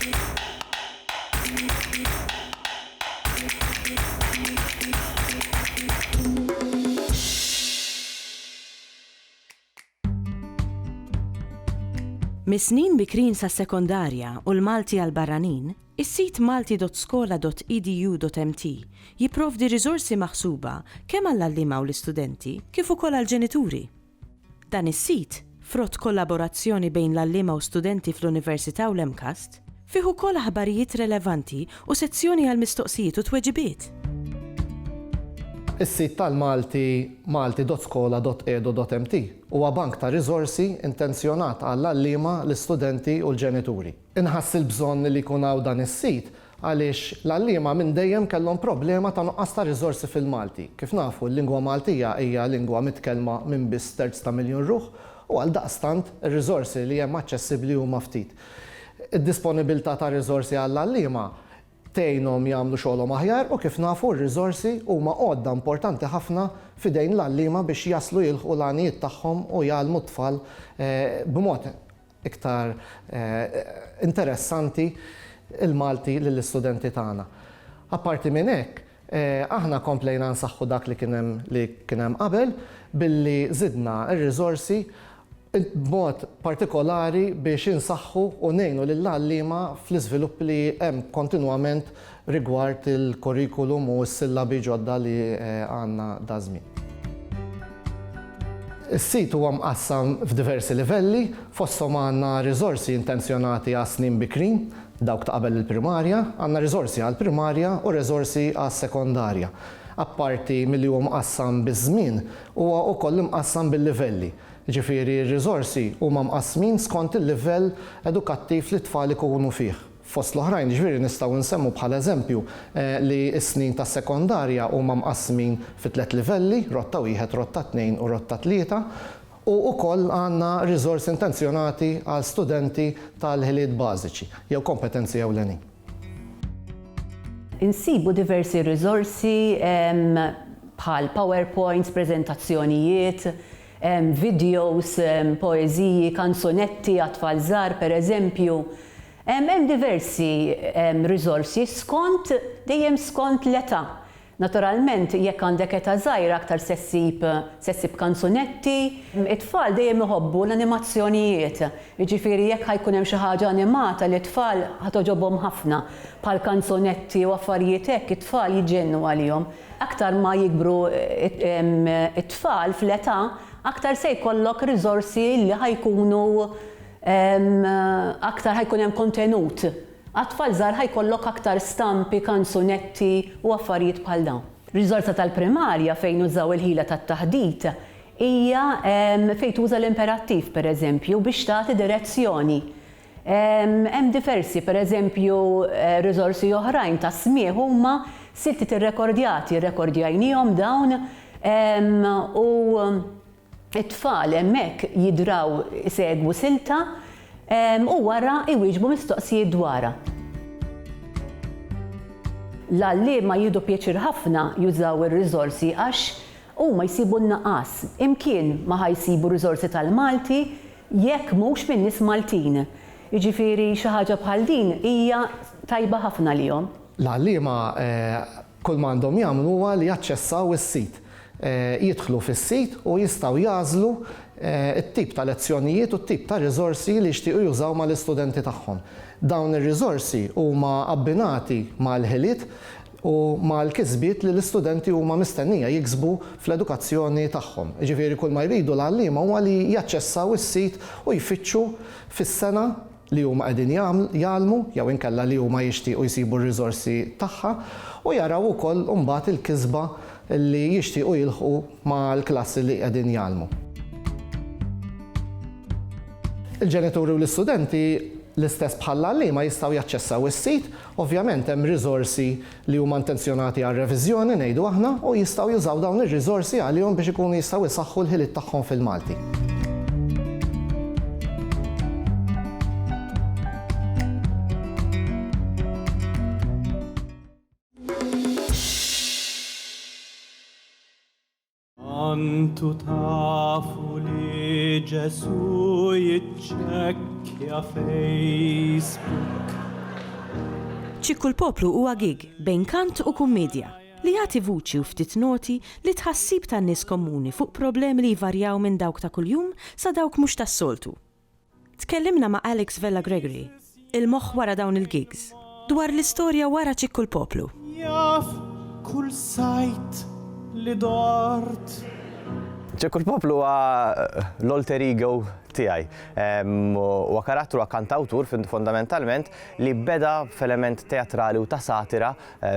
Mis-snin bikrin sas-sekondarja u l-Malti għall-barranin, is-sit malti.skola.edu.mt jipprovdi riżorsi maħsuba kemm għall-għalliema u l-istudenti kif ukoll għall-ġenituri. Dan is-sit, frott kollaborazzjoni bejn l-għalliema u studenti fl-Università u l-MCAST, fih ukoll aħbarijiet relevanti u sezzjoni għal mistoqsijiet u tweġibiet. Is-sit tal-Malti malti.skola.edu.mt huwa bank ta' riżorsi intenzjonat għall-għalliema, l-istudenti u l-ġenituri. Inħass il-bżonn li jkun hawn dan is-sit għaliex l-għalliema minn dejjem kellhom problema ta' nuqqas ta' riżorsi fil-Malti. Kif nafu, l-lingwa Maltija hija lingwa mitkellma minn biss terz ta' miljun ruħ u għaldaqstant ir-riżorsi li hemm aċċessibbli huma ftit. Id-disponibilità ta' riżorsi għall-għalliema tgħinhom jagħmlu xogħolhom aħjar u kif nafu r-riżorsi huma għodda importanti ħafna f'idejn l-għalliema biex jaslu jilħqu l-għanijiet tagħhom u jgħallmu t-tfal b'mod iktar interessanti l-Malti lill-istudenti tagħna. Apparti minn hekk, aħna komplejna nsaħħu dak li kien hemm li kien hemm qabel billi żidna r-riżorsi b'mod partikolari biex insaħħu u ngħinu lill-għalliema fl-iżviluppi li hemm kontinwament rigward il-kurrikulum u s-sillabi ġodda li għandna daż-żmien. Is-sit huwa mqassam f'diversi livelli, fosthom għandna riżorsi intenzjonati għas-snin bikrin, dawk ta' qabel il-primarja, għandna riżorsi għall-primarja u riżorsi għas-sekondarja. Apparti milli huwa mqassam biż-żmien, huwa wkoll imqassam bil-livelli. Jiġifieri r-riżorsi huma mqassmin skont il-livell edukattiv li t-tfal ikunu fih. Fost l-oħrajn, jiġifieri nistgħu nsemmu bħala eżempju li s-snin tas-sekondarja huma mqassmin fi tlett livelli, rotta wieħed, rotta tnejn u rotta tlieta, u wkoll għandna riżorsi intenzjonati għal studenti tal-ħiliet bażiċi jew kompetenzi ewlenin. Insibu diversi riżorsi bħal powerpoints, preżentazzjonijiet, videos, poeżiji, kanzunetti għat-tfal żgħar pereżempju. Hemm diversi riżorsi skont, dejjem skont l-età. Naturalment jekk għandek età żgħira aktar se ssib se ssib kanzunetti. It-tfal dejjem iħobbu l-animazzjonijiet. Jiġifieri jekk ħa jkun hemm xi ħaġa animata lit-tfal ħa togħġobhom ħafna. Bħal kanzunetti u affarijiet hekk it-tfal jiġġennu għalihom. Aktar ma jikbru t-tfal fl-età aktar se jkollok riżorsi li ħa jkunu Aktar ħa jkun hemm kontenut. Għat-tfal żgħar ħa jkollok aktar stampi, kanzunetti u affarijiet bħal dawn. Riżorsa tal-primarja fejn nużaw il-ħila tat-taħdit hija fejn tuża l-imperattiv, pereżempju, biex tagħti direzzjoni. Hemm diversi, pereżempju, riżorsi oħrajn tas-smigħ huma siltiet irrekordjati, irrekordjajniehom dawn u It-tfal hemmhekk jidraw isegwu silta u wara jwieġbu mistoqsijiet dwarha. L-għalliema jieħdu pjaċir ħafna jużaw ir-riżorsi għax huma jsibu n-naqas. Imkien ma ħa jsibu riżorsi tal-Malti jekk mhux minn nies Maltin. Jiġifieri xi ħaġa bħal din hija tajba ħafna għalihom. L-għalliema Kull ma għandhom jagħmlu huwa li jaċċessaw is-sit. Jidħlu fis-sit u jistgħu jagħżlu t-tip ta' lezzjonijiet u t-tip ta' riżorsi li jixtiequ jużaw mal-istudenti tagħhom. Dawn ir-riżorsi huma abbinati mal-ħiliet u mal-kisbiet li l-istudenti huma mistennija jiksbu fl-edukazzjoni tagħhom. Jiġifieri kull ma jridu l-għalliema huwa li jaċċessaw is-sit u jfittxu fis-sena li huma qegħdin jgħallmu jew inkella li huma jixtiequ jsibu r-riżorsi tagħha u jaraw ukoll imbagħad il-kisba li jixtiequ jilħqu mal-klassi li qegħdin jgħallmu. Il-ġenituri u l-istudenti l-istess bħall-għalliema jistgħu jaċċessaw is-sit, ovvjament hemm riżorsi li huma intenzjonati għar-reviżjoni ngħidu aħna u jistgħu jużaw dawn ir-riżorsi għalihom biex ikunu jistgħu jsaħħu l-ħiliet tagħhom fil-Malti. Antu tafu li Ġesu jiċċekkja Facebook. Ċikku l-Poplu huwa gig bejn kant u kummiedja li jagħti vuċi u ftit noti lit-tħassib tan-nies komuni fuq problemi li jvarjaw minn dawk ta' kuljum sa dawk mhux tas-soltu. Tkellimna ma' Alex Vella Gregory, il-moħħ wara dawn il-gigs, dwar l-istorja wara Ċikku l-Poplu. Jaf kull sajt li dort. Ċikku l-Poplu huwa l-alter ego tiegħi. Huwa karattru, huwa kantawtur fondamentalment li beda f'element teatrali u ta' satira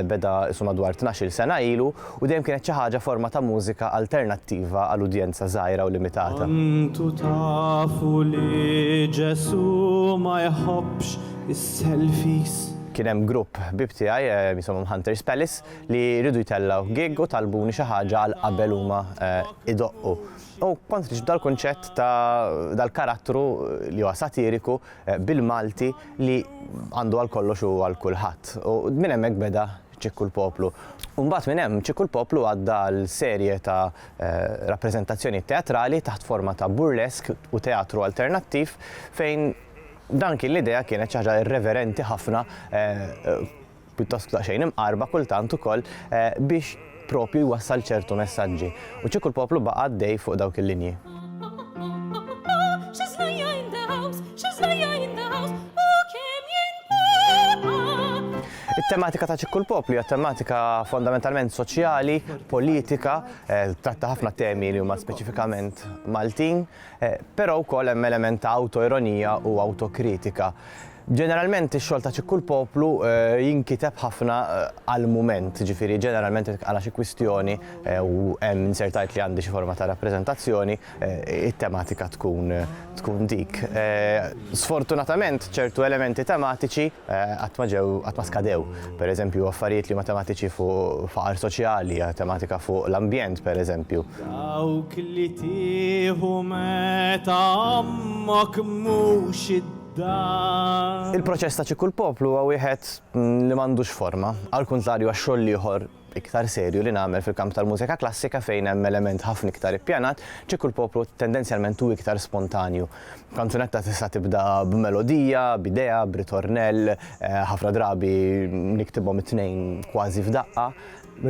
Beda qisu madwar 12-il sena ilu u dejjem kienet xi ħaġa forma ta' mużika alternattiva għal udjenza żgħira u limitata. Kontu tafu li Ġesù ma jħobbx is-selfies? Kien hemm grupp ħbieb tiegħi jisimhom Hunter's Palace li riedu jtellgħu gig u talbuni xi ħaġa għal qabel huma jdoqqu. U kont ħriġt b'dal-kunċett ta' dal-karattru li huwa satiriku bil-Malti li għandu għal kollox u għal kulħadd. U minn hemmhekk beda Ċikku l-Poplu. U mbagħad minn hemm Ċikku l-Poplu għadda għal serje ta' rappreżentazzjonijiet teatrali taħt forma ta' burlesk u teatru alternattiv fejn dan kien l-idea kienet xi ħaġa irreverenti ħafna pjuttost daqsxejn imqarba kultant ukoll biex propju jwassal ċertu messaġġi. U Ċikku l-Poplu baqa' għaddej fuq dawk il-linji. It-tematika ta' Ċikku l-Poplu hija tematika fondamentalment soċjali, politika, tratta ħafna temi li huma speċifikament Maltin, però wkoll hemm element ta' awtoironija u awtokritika. Ġeneralment ix-xogħol ta' Ċikku l-Poplu jinkiteb ħafna għall-mument, jiġifieri ġeneralment jekk tqala' xi kwistjoni u hemm insertajt li għandi xi forma ta' rappreżentazzjoni, it-tematika tkun tkun dik. Sfortunatament ċertu elementi tematiċi qatt ma ġew qatt ma skadew. Per eżempju affarijiet li huma tematiċi fuq faqar soċjali, tematika fuq l-ambjent per eżempju. Dawk li tieħu meta ommok mhux id-dar. Il-proċess ta' Ċikku l-Poplu huwa wieħed li m'għandux forma, għall-kuntrarju għax-xogħol l-ieħor iktar serju li nagħmel fil-kamp tal-mużika klassika fejn hemm element ħafna iktar ippjanat, Ċikku l-Poplu tendenzjalment hu iktar spontanju. Kanzunetta tista' tibda b'melodija, b'idea, b'ritornell, ħafna drabi niktibhom it-tnejn kważi f'daqqa.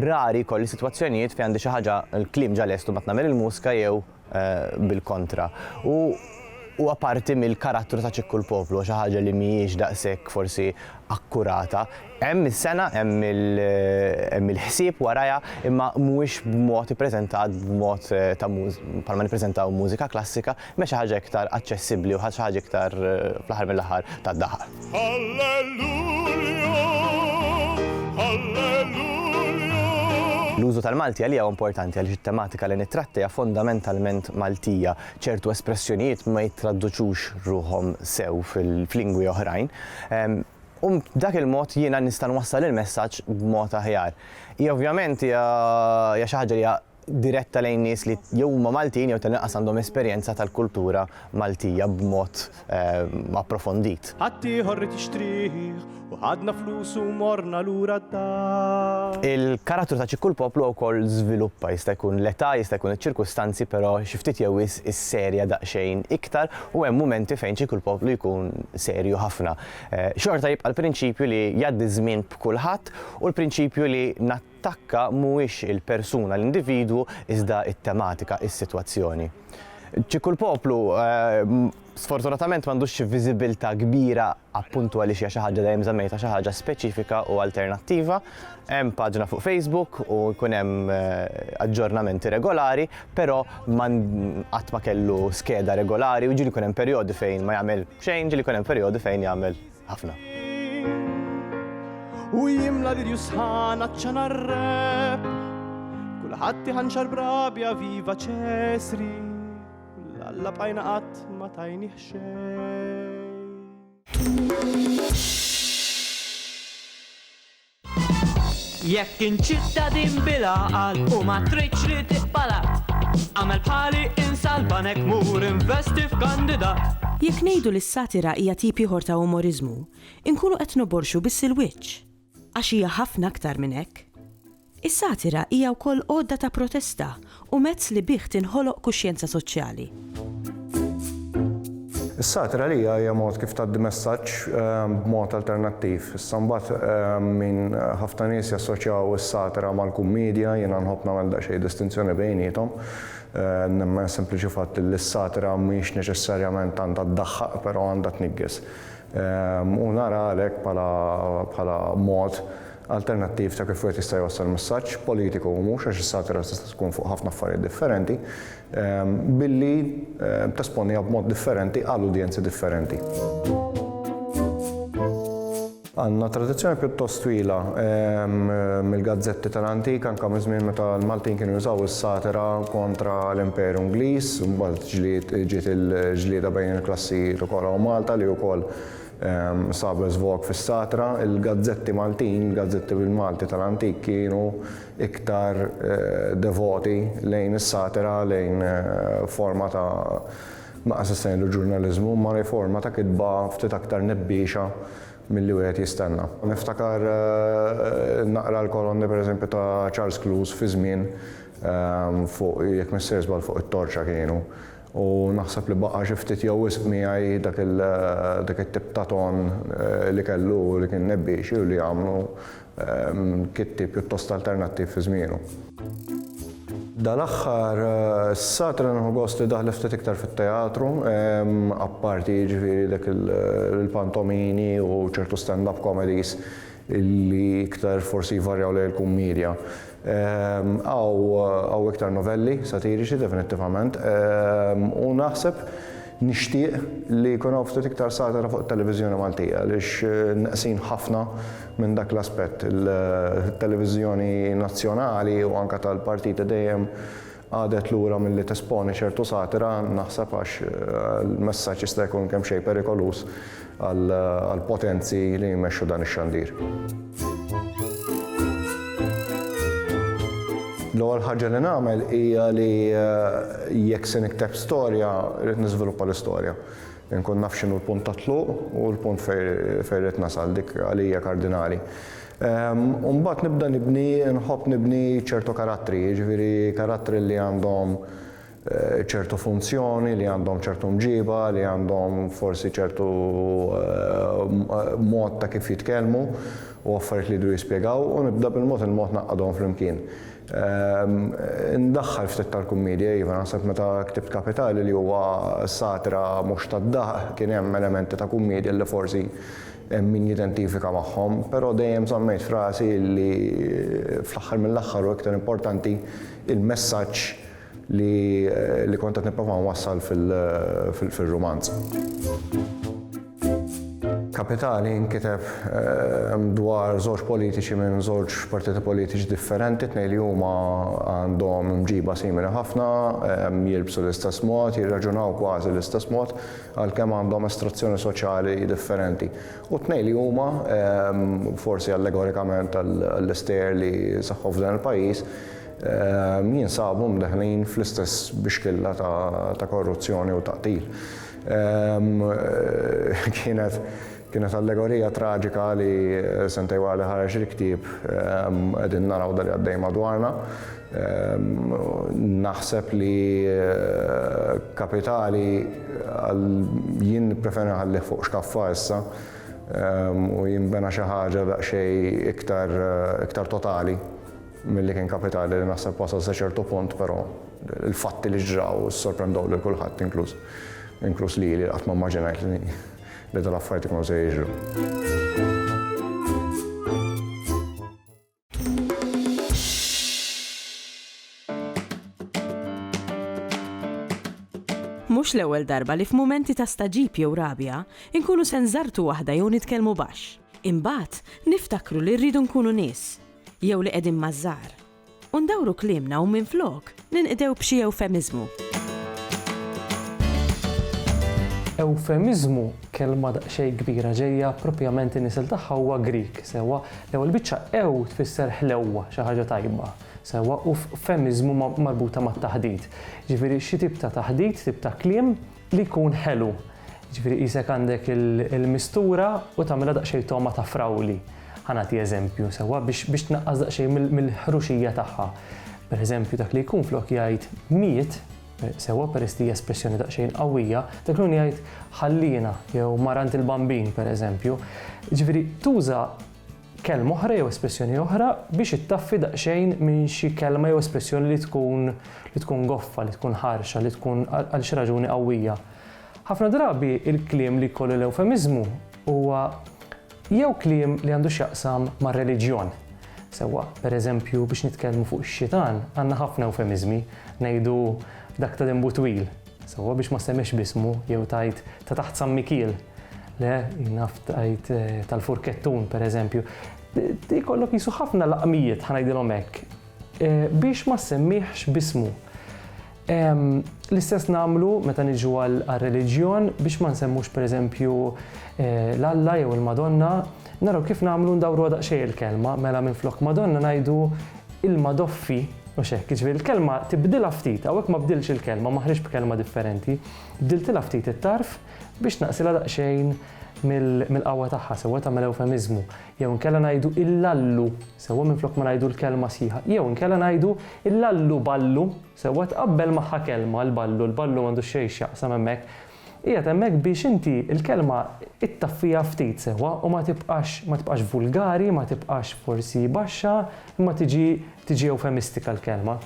Rari jkolli sitwazzjonijiet fejn għandi xi ħaġa, l-kliem ġa lest u mbagħad nagħmel il-mużka jew bil-kontra. U huwa parti mill-karattru ta' Ċikku l-Poplu, xi ħaġa li mhijiex daqshekk forsi akkurata. Hemm is-sengħa, hemm il-ħsieb warajha, imma mhuwiex b'mod ippreżentat b'mod ta' bħalma nippreżentaw mużika klassika, imma xi ħaġa iktar aċċessibbli u xi ħaġa iktar fl-aħħar mill-aħħar tad-daħq. Halleluja, halleluja. L-użu tal-Malti għalija huwa importanti għaliex it-tematika li nittratta hija fondamentalment Maltija. Ċertu espressjonijiet ma jittraduċux ruħhom sew f'lingwi oħrajn. U b'dak il-mod jiena nista' nwassal il-messaġġ b'mod aħjar. Hija ovvjament hija xi ħaġa li hija diretta lejn nies li jew huma Maltin jew tal-inqas għandhom esperjenza tal-kultura Maltija b'mod approfondit. Ħaddieħor ried jixtrih u ħadna flusu u morna lura d-dar. Il-karattru ta' Ċikku l-Poplu wkoll żviluppa, jista' jkun l-età, jista' jkun iċ-ċirkustanzi però xi ftit jew wisq isserja daqsxejn iktar u hemm mumenti fejn Ċikku l-Poplu jkun serju ħafna. Xorta jibqa' l-prinċipju li jgħaddi ż-żmien b'kulħadd u l-prinċipju li Takka mhuwiex il-persuna, l-individwu, iżda t-tematika, is-sitwazzjoni. Ċikku l-Poplu sfortunatament m'għandux xi viżibilità kbira appuntu għaliex hija xi ħaġa dejjem żammejtha xi ħaġa speċifika u alternattiva. Hemm paġna fuq Facebook u jkun hemm aġġornamenti regolari, però qatt ma kellu skeda regolari u ġieli jkun hemm perjodi fejn ma jagħmel xejn, ġieli jkun hemm perjodi fejn jagħmel ħafna. U jimla l sħana ċana rep Kulħadd iħanxar brabja viva ċesri L-alla bqajna qatt ma tajnih xejn. Jekk int ċittadin bil-għaqal u ma tridx li tibqa' l-art, agħmel bħali insa l-banek mur investi f'kandidat. Jekk ngħidu li s-satira hija tip ieħor ta' umoriżmu, inkunu qed noborxu biss il-wiċċ. Għax hija ħafna aktar minn hekk. Is-satira hija wkoll għodda ta' protesta u mezz li bih tinħoloq kuxjenza soċjali. Is-satira għalija hija mod kif tgħaddi messaġġ b'mod alternattiv. Issa mbagħad min ħafna nies jassoċjaw is-satira mal-kummiedja, jiena nħobb nagħmel daqsxejn distinzjoni bejniethom. Nemmen sempliċi fatt li s-satira mhijiex neċessarjament għandha ddaħħaq però għandha tniggeż. U nara għalhekk bħala bħala mod alternattiv ta' kif wieħed jista' jwassal messaġġ, politiku u mhux, għax is-satira tista' tkun fuq ħafna affarijiet differenti, billi tesponiha b'mod differenti għal udjenzi differenti. Għandna tradizzjoni pjuttost twila mill-gazzetti tal-antik, anke miż-żmien meta l-Maltin kienu jużaw is-satira kontra l-Imperu Ingliż, imbagħad ġiet il-ġlieda bejn il-klassijiet ukoll hawn Malta li wkoll sabet żvog fis-satira. Il-gazzetti Maltin, il-gazzetti bil-Malti tal-antik kienu iktar devoti lejn is-satira, lejn forma ta' Naqas issa ngħidlu ġurnaliżmu, imma hi forma ta' kitba ftit aktar nebbiexa milli wieħed jistenna. Niftakar naqra l-kolonni pereżempju ta' Charles Clews fi żmien fuq, jekk mhux sejjer żball fuq it-Torċa kienu. U naħseb li baqa' xi ftit jew wisq miegħi dak dak it-tip ta' ton li kellu u li kien nebbiexi u li għamlu Kittieb pjuttost alternattiv fi żmienu. Dal-aħħar, s-satira nieħu gost li daħlet ftit iktar fit-teatru, apparti jiġifieri dak il-pantomini u ċertu stand-up comedies li iktar forsi jvarjaw lejn il-kummiedja. Hawn iktar novelli satiriċi definittivament u naħseb nixtieq li jkun hawn ftit iktar satira fuq it-televiżjoni Maltija għaliex neqsin ħafna minn dak l-aspett. Il-televiżjoni nazzjonali u anke tal-partiti dejjem qagħdet lura milli tesponi ċertu satira, naħseb għax l-messaġġ jista' jkun kemxejn perikoluż għall-potenzi li jmexxu dan ix-xandir. L-ewwel ħaġa li nagħmel hija li jekk se nikteb storja, rrid niżviluppa l-istorja. Inkun naf x'inhu l-punt tat-tluq u l-punt fejn irrid nasal, dik għalija kardinali. U mbagħad nibda nibni, nħobb nibni ċertu karattri, jiġifieri karattri li għandhom ċertu funzjoni, li għandhom ċertu mġiba, li għandhom forsi ċertu mod ta' kif jitkellmu u affarijiet li jridu jispjegaw u nibda bil-mod il-mod ngħaqqadhom flimkien. Indaħħal ftit tal-kummiedja, iva, naħseb meta ktibt Kapitali li huwa satira mhux tad-daħq kien hemm elementi ta' kummiedja li forsi hemm min jidentifika magħhom, però dejjem żammejt f'rasi li fl-aħħar mill-aħħar u iktar importanti il-messaġġ li li kont qed nipprova nwassal fil-rumanz. Kapitali nkiteb dwar żewġ politiċi minn żewġ partiti politiċi differenti, tnejn li huma għandhom imġiba simili ħafna, jilbsu l-istess mod, jirraġunaw kważi l-istess mod, għalkemm għandhom estrazzjoni soċjali differenti. U t-tnejn li huma, forsi allegorikament għall-istejjer li seħħu f'dan il-pajjiż, jinsabu mdaħħlin fl-istess bixkilla ta' korruzzjoni u ta' qtil. Kienet kienet allegorija traġika li sentejn wara li ħareġ il-ktieb qegħdin naraw dak li għaddej madwarna. Naħseb li Kapitali jien nippreferi nħallih fuq xkaffa issa u jinbena xi ħaġa daqsxejn iktar iktar totali milli kien Kapitali li naħseb wasal sa ċertu punt però l-fatti li ġraw issorprendew lil kulħadd inkluż inkluż lili li qatt ma immaġinajt li li dal-affarijiet ikunu se jiġru. Mhux l-ewwel darba li f'mumenti ta' stagħġib jew rabja, inkunu se nżartu waħda jew nitkellmu baxx. Imbagħad niftakru li rridu nkunu nies, jew li qegħdin maż-żgħar. U ndawru kliemna u minflok ninqdew b'xi ewfemiżmu. Ewfemiżmu, kelma daqsxejn kbira ġejja propjament in-nisel tagħha huwa Grieg, sewwa? L-ewwel biċċa ew tfisser ħlewwa, xi ħaġa tajba, sewwa? U femiżmu marbuta mat-taħdit. Jiġifieri xi tip ta' taħdit, tip ta' kliem li jkun ħelu. Jiġifieri qisek għandek il-mistura u tagħmilha daqsxejn togħma ta' frawli. Ħa nagħti eżempju, sewwa, biex biex tnaqqas daqsxejn mill-ħruxija tagħha. Pereżempju dak li jkun flok jgħid miet, Sewwa peress li hija espressjoni daqsxejn qawwija, dak li jgħid ħallina jew mar għand il-bambin pereżempju. Jiġifieri tuża kelma oħra jew espressjoni oħra biex ittaffi daqsxejn minn xi kelma jew espressjoni li tkun li tkun goffa, li tkun ħarxa, li tkun għal xi raġuni qawwija. Ħafna drabi l-kliem li jkollu l-ewfemiżmu huwa jew kliem li għandu x'jaqsam mar-reliġjon. Sewwa, per eżempju, biex nitkellmu fuq ix-xitan, għandna ħafna ewfemiżmi, ngħidu dak ta' denbu twil, sewwa biex ma ssemmiex b'ismu, jew tgħid ta' taħt San Mikiel, le, jien naf tgħid tal-furkettun, per eżempju. Ikollok qisu ħafna laqmijiet, ħa ngħidilhom hekk, biex ma ssemmihx b'ismu. L-istess nagħmlu meta niġu għar-reliġjon biex ma nsemmux pereżempju l-Alla jew il-Madonna, naraw kif nagħmlu ndawruha daqsxejn il-kelma, mela minflok Madonna ngħidu il-Madoffi, mhux hekk, jiġifieri l-kelma tibdilha ftit, hawnhekk ma bdiltx il-kelma, ma ħriġt b'kelma differenti, bdiltilha ftit it-tarf biex tnaqqsilha daqsxejn mill-qawwa tagħha, sewwa tagħmel ewfemiżmu. Jew inkella ngħidu il-lallu, sewwa minflok ma ngħidu l-kelma sħiħa. Jew inkella ngħidu il-lallu ballu, sewwa tqabbel magħha kelma l-ballu, l-ballu m'għandux xejn x'jaqsam hemmhekk. Qiegħed hemmhekk biex inti l-kelma ittaffiha ftit sewwa u ma tibqax ma tibqax vulgari, ma tibqax forsi baxxa, imma tiġi tiġi ewfemistika l-kelma.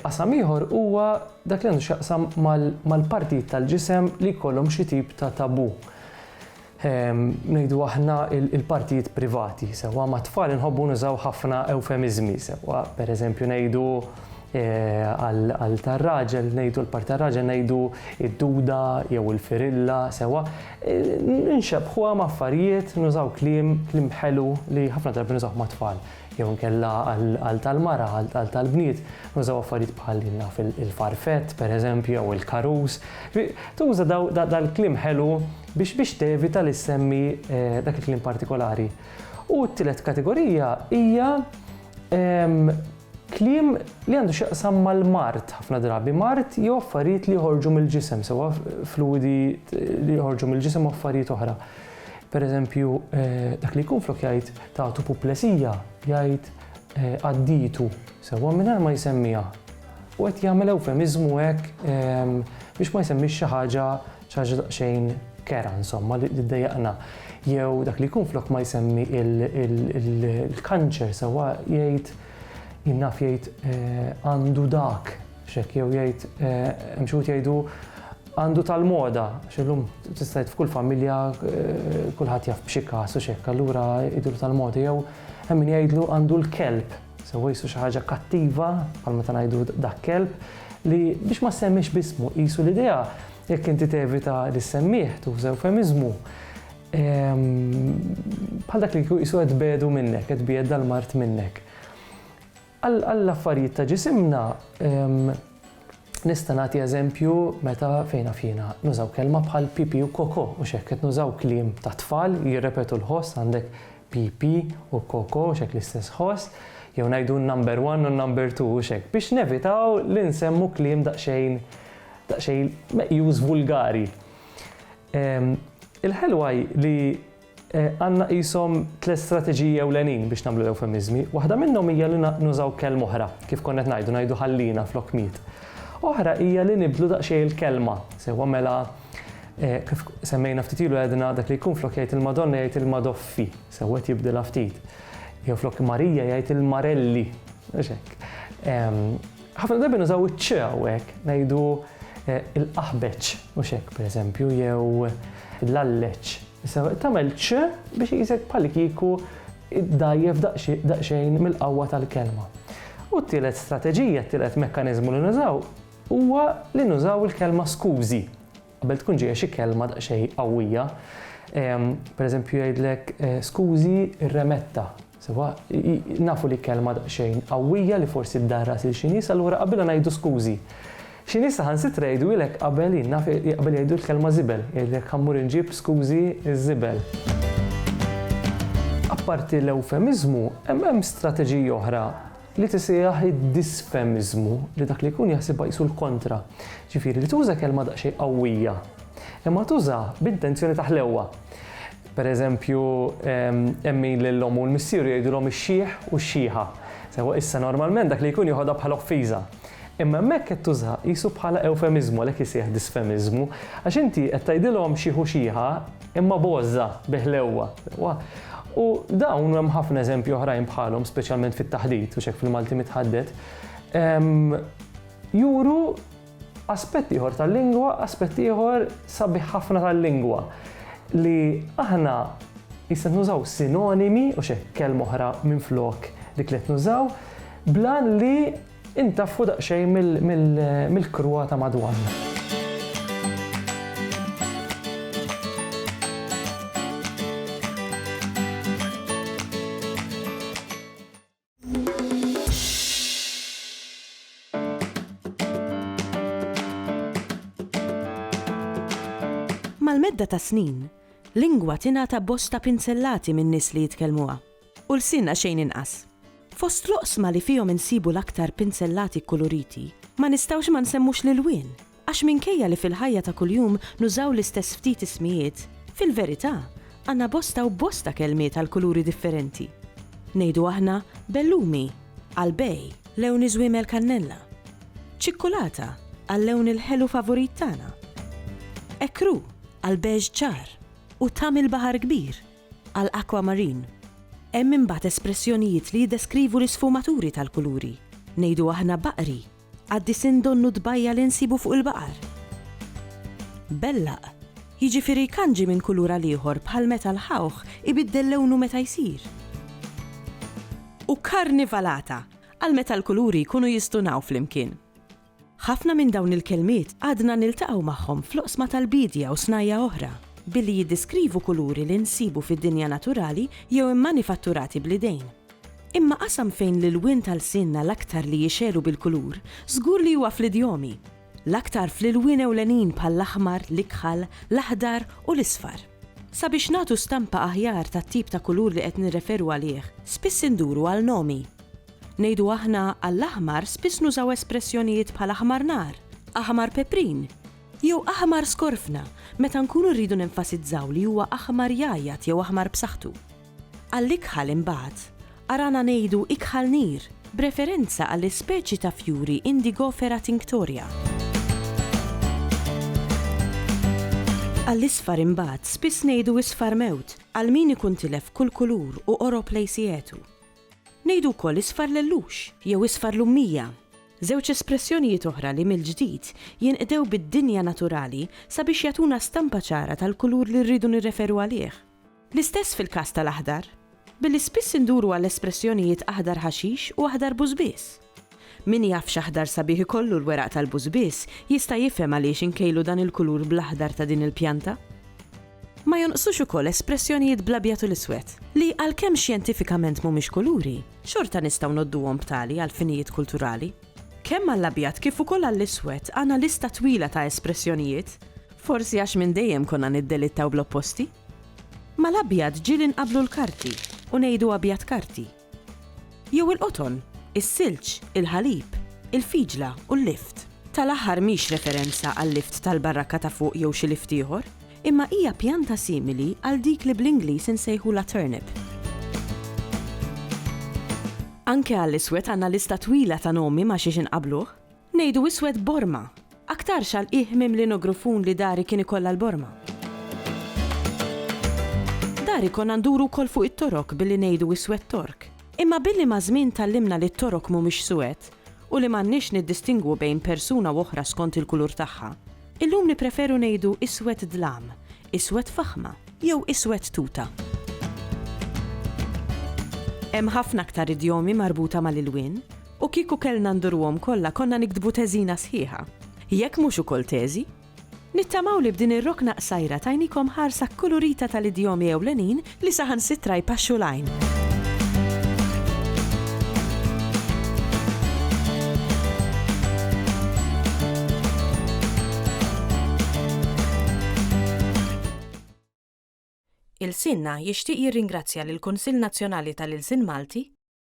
Qasam ieħor huwa dak li għandu x'jaqsam mal-partijiet tal-ġisem li jkollhom xi tip ta' tabù. Ngħidu aħna il-partijiet privati, sewwa mat-tfal inħobbu nużaw ħafna ewfemiżmi, sewwa pereżempju ngħidu għal tar-raġel, ngħidu l-parti tar-raġel ngħidu d-duda jew il-firilla, sewwa. Nxebbħuha ma' affarijiet, nużaw kliem, kliem ħelu li ħafna drabi nużawh mat-tfal. Jew inkella għal tal-mara, għal tal-bniet, nużaw affarijiet bħal jien naf il-farfett, pereżempju, jew il-karus. Tuża dal-kliem ħelu biex biex tevita li ssemmi dak il-kliem partikolari. U t-tielet kategorija hija kliem li għandu x'jaqsam mal-mard ħafna drabi, mard jew affarijiet li joħorġu mill-ġisem, sewwa fluwidi li joħorġu mill-ġisem u affarijiet oħra. Per eżempju, dak li jkun flok jgħid tagħtu puplesija, jgħid għadditu, sewwa mingħajr ma jsemmiha. U qed jagħmel ewfemiżmu hekk biex ma jsemmix xi ħaġa xi ħaġa daqsxejn kerha insomma li ddejjaqna. Jew dak li jkun flok ma jsemmi il-kanċer sewwa jgħid jien naf jgħid għandu dak x'hekk jew jgħid hemm xi wħud jgħidu Għandu tal-moda, għax illum tista' tgħid f'kull familja kulħadd jaf b'xi każ u x'hekk, allura jgħidulu tal-moda jew hemm min jgħidlu għandu l-kelb, sewwa qisu xi ħaġa kattiva bħal meta ngħidu dak kelb, li biex ma ssemmix b'ismu, qisu l-idea jekk inti tevita li ssemmih, tuża ewfemiżmu, bħal dak li kieku qisu qed tbiegħdu minnek, qed tbiegħed dal-mard minnek. Għall-affarijiet ta' ġisimna, nista' nagħti eżempju meta fejn naf jiena nużaw kelma bħal pipi u koko u x'hekk qed nużaw kliem ta' tfal jirrepetu l-ħoss għandek pipi u koko u x'hekk l-istess ħoss jew ngħidu number one u number two u x'hekk biex nevitaw li nsemmu kliem daqsxejn daqsxejn meqjus vulgari. Il-ħelwa hi li Għandna qishom tlett strateġiji ewlenin biex nagħmlu l-ewfemiżmi. Waħda minnhom hija li nużaw kelma oħra, kif konna qed ngħidu, ngħidu ħallina flok miet. Oħra hija li nibdlu daqsxejn il-kelma. Sewwa mela kif semmejna ftit ilu għedna dak li jkun flok jgħid il-Madonna jgħid il-Madoffi, sewwa qed jibdilha ftit. Jew flok Marija jgħid il-Marelli, mhux hekk. Ħafna drabi nużaw iċ-ċ hawnhekk, ngħidu il-qaħbeċ, mhux hekk pereżempju, jew l-alleċ. Issa tagħmel ċ biex qisek bħallikieku ddgħajjef daqsxejn mill-qawwa tal-kelma. U t-tielet strateġija, t-tielet mekkaniżmu li nużaw huwa li nużaw il-kelma skużi qabel tkun ġejja xi kelma daqsxejn qawwija. Per eżempju jgħidlek skużi rremetta. Sewwa, nafu li kelma daqsxejn qawwija li forsi ddarras lil xi nies, allura qabilha ngħidu skużi. Xi nies saħansitra jgħiduhielek qabel, jien naf, qabel jgħidu l-kelma żibel, jgħidlek ħa mmur inġib skużi ż-żibel. Apparti l-ewfemiżmu, hemm hemm strateġija oħra li tisejjaħ id-disfemiżmu, li dak li jkun jaħsibha qisu l-kontra. Ġifieri li tuża kelma daqsxejn qawwija, imma tużaha b'intenzjoni ta' ħlewwa. Per eżempju, hemm min lil ommu u l-missieru jgħidulhom ix-xiħ u x-xiħa. Sewwa issa normalment dak li jkun joħodha bħala offiża. Imma hemmhekk qed tużaha qisu bħala ewfemiżmu għalhekk isejjaħ disfemiżmu, għax inti qed tgħidilhom xiħ u xiħa imma b'għożża, bi ħlewwa. Sewwa? U dawn u hemm ħafna eżempji oħrajn bħalhom, speċjalment fit-taħdit, u x'hekk fil-Malti mitħaddet, juru aspett ieħor tal-lingwa, aspett ieħor sabiħ ħafna tal-lingwa li aħna qisna nużaw sinonimi u x'hekk kelma oħra minflok dik li qed nużaw bl-għan li Intaffu daqsxejn mill-kruha ta' madwarna. Mal-medda tas-snin, lingwa tingħata bosta pinzellati min-nies li jitkellmuha. U lsienna xejn inqas. Fost l-oqsma li fihom insibu l-aktar pinzellati kkuluriti, ma nistgħux ma nsemmux l-ilwien, għax minkejja li fil-ħajja ta' kuljum nużaw l-istess ftit ismijiet, fil-verità, għandna bosta u bosta kelmiet għal kuluri differenti. Ngħidu aħna bellumi għal bej, lewn iż-żwiemel kannella. Ċikkulata għal lewn il-ħelu favorit tagħna. Ekru għal beige ċar u tam il-baħar kbir għal aquamarine. Hemm imbagħad espressjonijiet li jiddeskrivu l-isfumaturi tal-kuluri. Ngħidu aħna baqri għad-disinn donnu tbajja' li nsibu fuq il-baqar. Bellaq, jiġifieri jkanġi minn kulur għal ieħor bħal meta l-ħawħ ibiddel lewnu meta jsir. U karnivalata għal meta l-kuluri jkunu jistunaw flimkien. Ħafna minn dawn il-kelmiet għadna niltaqgħu magħhom fl-oqsma tal-biedja u snajja' oħra, billi jiddiskrivu kuluri li nsibu fid-dinja naturali jew immanifatturati bl-idejn. Imma qasam fejn l-ilwien ta' lsienna l-aktar li jixegħlu bil-kulur żgur li huwa fl-idjomi, l-aktar fl-ilwien ewlenin bħall-aħmar, l-ikħal, l-aħdar u l-isfar. Sabiex nagħtu stampa aħjar tat-tip ta' kulur li qed nirreferu għalih, spiss induru għal nomi. Ngħidu aħna għall-aħmar spiss nużaw espressjonijiet bħal aħmar nar, aħmar peprin, jew aħmar skorfna meta nkunu rridu nenfasizzaw li huwa aħmar jgħajjat jew aħmar b'saħħtu. Għall-ikħal imbagħad, arana ngħidu ikħal nir b'referenza għall-ispeċi ta' fjuri Indigofera tinctoria. Għall-isfar imbagħad spiss ngħidu isfar mewt għal min ikun tilef kull kulur u qorob lejn sietu. Ngħidu wkoll isfar lellux jew isfar lummija, żewġ espressjonijiet oħra li mill-ġdid jinqdew bid-dinja naturali sabiex jagħtuna stampa ċara tal-kulur li rridu nirreferu għalih. L-istess fil-każ tal-aħdar, billi spiss induru għall-espressjonijiet aħdar ħaxix u aħdar bużbież. Min jaf x'aħdar sabiħ ikollu l-weraq tal-bużbież jista' jifhem għaliex inkejlu dan il-kulur bl-aħdar ta' din il-pjanta. Ma jonqsux ukoll espressjonijiet bl-abjad u l-iswed, li għalkemm xjentifikament mhumiex kuluri, xorta nistgħu ngħodduhom b'tali għal finijiet kulturali. Kemm għall-abjad kif ukoll għall-iswed għandna lista twila ta' espressjonijiet, forsi għax minn dejjem konna niddelittaw bl-opposti. Mal-abjad ġieli nqabblu l-karti u ngħidu abjad karti. Jew il-qoton, is-silġ, il-ħalib, il-fiġla u l-lift. Tal-aħħar mhix referenza għal-lift tal-barrakka ta' fuq jew xi lift ieħor, imma hija pjanta simili għal dik li bl-Ingliż insejħulha turnip. Anke għall-iswed għandna lista twila ta' nomi ma' xiex inqabbluh. Ngħidu iswed borma, aktarx għal qiegħ mimli nogrufun li dari kien ikollha l-borma. Dari konna nduru wkoll fuq it-torok billi ngħidu iswed tork. Imma billi maż-żmien tgħallimna li t-torok mhumiex suwed u li m'għandniex niddistingwu bejn persuna u oħra skont il-kulur tagħha, illum nippreferu ngħidu iswed dlam, iswed faħma jew iswed tuta. Hemm ħafna aktar idjomi marbuta mal-ilwien. U kieku kellna nduruhom kollha konna niktbu teżina sħiħa. Jekk mhux ukoll teżi. Nittamaw li b'din ir-rokna qsajra tajnikom ħarsa kkulurita tal-idjomi ewlenin li saħansitra jpaxxu l-għajn. Ilsienna jixtieq jirringrazzja lill-Kunsill Nazzjonali tal-Ilsien Malti,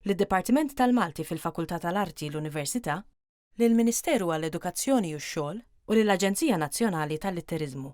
lid-Dipartiment tal-Malti fil-Fakultà tal-Arti, l-Università, lill-Ministeru għall-Edukazzjoni u x-Xogħol u lill-Aġenzija Nazzjonali tal-Litteriżmu.